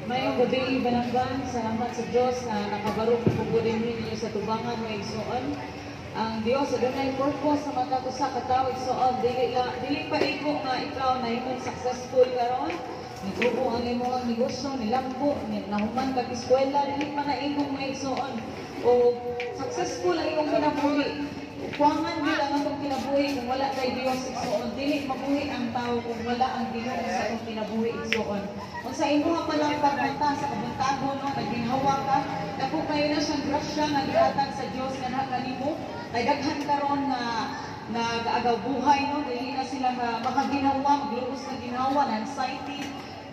Maayong gabii, Balamban. Salamat sa Diyos na nakabarog ko po din ninyo sa tubangan, mga igsoon. Ang Dios adunay purpose sa matag usa ka tawo, igsoon. Dili pa igo nga ikaw nahimong successful karon. Nigubo ang imong negosyo, nilambo, nahuman kag eskwela, dili pa na igong, mga igsoon. O successful ang imong kinabuhi. Kuwangan gyud ang atong kinabuhi kung wala kay Dios, igsoon. Dili mabuhi ang tao kung wala ang Ginoo sa atong kinabuhi, igsoon. Kung sa imuha pa lang pagmata sa kabuntagon, no, nagginhawa ka, dako kayo na siyang grasya nga gihatag sa Dios nga kanimo. Kay daghan karon nga nag-agaw buhay, no, dili na sila nga makaginhawa, magluos na ginhawa, na anxiety,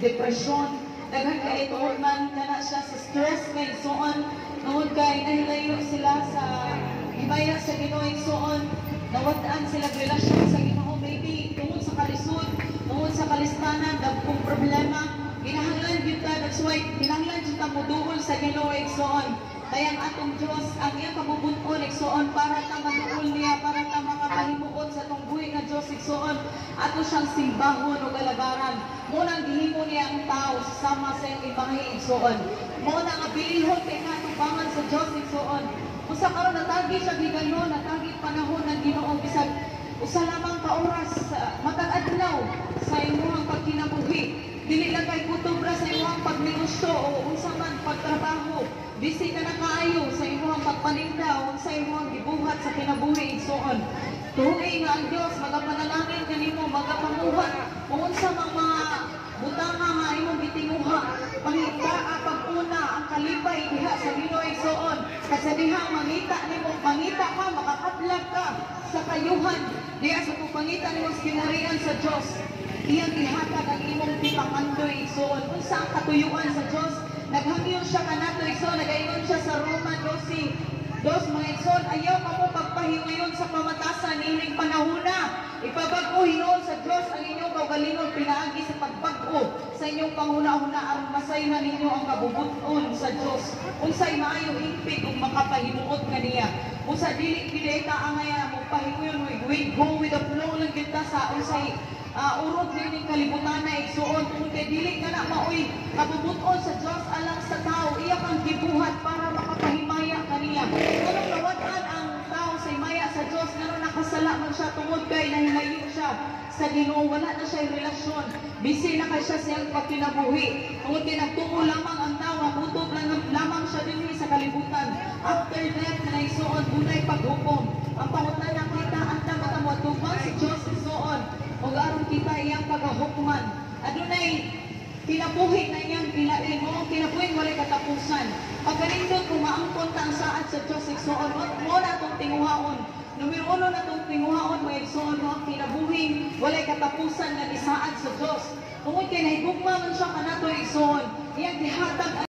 depression, daghan kay tuod man kana siya sa stress kay igsoon, tungod kay nahilayo sila sa himaya sa Ginoo, igsoon, nawad-an sila relasyon sa Ginoo, maybe tungod sa kalisod, tungod sa kalistanan, dagkong problema. Kinahanglan gyud ta, that's why kinahanglan gyud ta moduol sa Ginoo, igsoon. Kaya ang atong Dios, ang iyang kabubut-on, igsoon, para ta maduol niya, para ta makapahimuot sa atong buhi nga Dios, igsoon, ato siyang simbahon ug alagaran. Mo nang gihimo niya ang tao sama sa iyang imahe, igsoon. Mo na nga bilihon kay katubangan sa Dios, igsoon. Usa karon natagi siya gigayon, natagi panahon ng Ginoo bisag usa lamang ka oras sa matag adlaw sa imong pagkinabuhi. Dili lang kay kutob ra sa imong pagnegosyo o unsa man pagtrabaho. Busy ka na kaayo sa imong pagpaninda o unsa imong gibuhat sa kinabuhi, igsoon. Tuoy nga ang Dios magapanalangin kanimo, magapamuhat kung unsa mang mga butanga nga imong gitinguha. Pangitaa pag-una ang kalipay diha sa Ginoo, igsoon. Kay sa diha mangita nimo, mangita ka, makakablag ka sa kayuhan diha sa pagpangita nimo sa kinaharian sa Dios. Iyang ihatag ang imong gipangandoy, igsoon. Unsa ang katuyuan sa Dios? Naghangyo siya kanato, igsoon, nagaingon siya sa Roma 12:2, mga igsoon, "Ayaw kamo pagpahiwayon sa pamatasan ining panahona. Ipabag-o hinuon sa Dios ang inyong kaugalingon pinaagi sa pagbag-o sa inyong panghuna-huna aron masayran ninyo ang kabubut-on sa Dios. Unsay maayo, hingpit ug makapahimuot kaniya." Usa dili gid ta angay mo pahimuyon, we go with the flow lang gyud ta sa unsay urot nining kalibutan na, igsuon, tungod kay dili ka na maoy kabubut-on sa Dios alang sa tao. Iya kang gibuhat para makapahimaya kaniya. Nganong nawad-an ang tao sa himaya sa Dios? Nganong nakasala man siya? Tungod kay nahilayo siya sa Ginoo, wala na siya relasyon, busy na kay siya sa iyang pagkinabuhi, tungod kay nagtuo lamang ang tao nga kutob lang lamang siya dinhi sa kalibutan. After death na, igsuon, dunay paghukom. Ang pangutana, kita andam ta mo tubang sa Dios, igsuon, ug aron kita iyang pagahukman? Adunay kinabuhi na iyang gilain mo, kinabuhi walay katapusan. Pagkanindot kung maangkon ta ang saad sa Dios, igsuon, mo na atong tinguhaon. Numero uno na itong tinguhaon, mga igsuon, mo ang kinabuhing walay katapusan nga gisaad sa Dios. Tungod kay nahigugma man siya kanato, igsuon. Iyang gihatag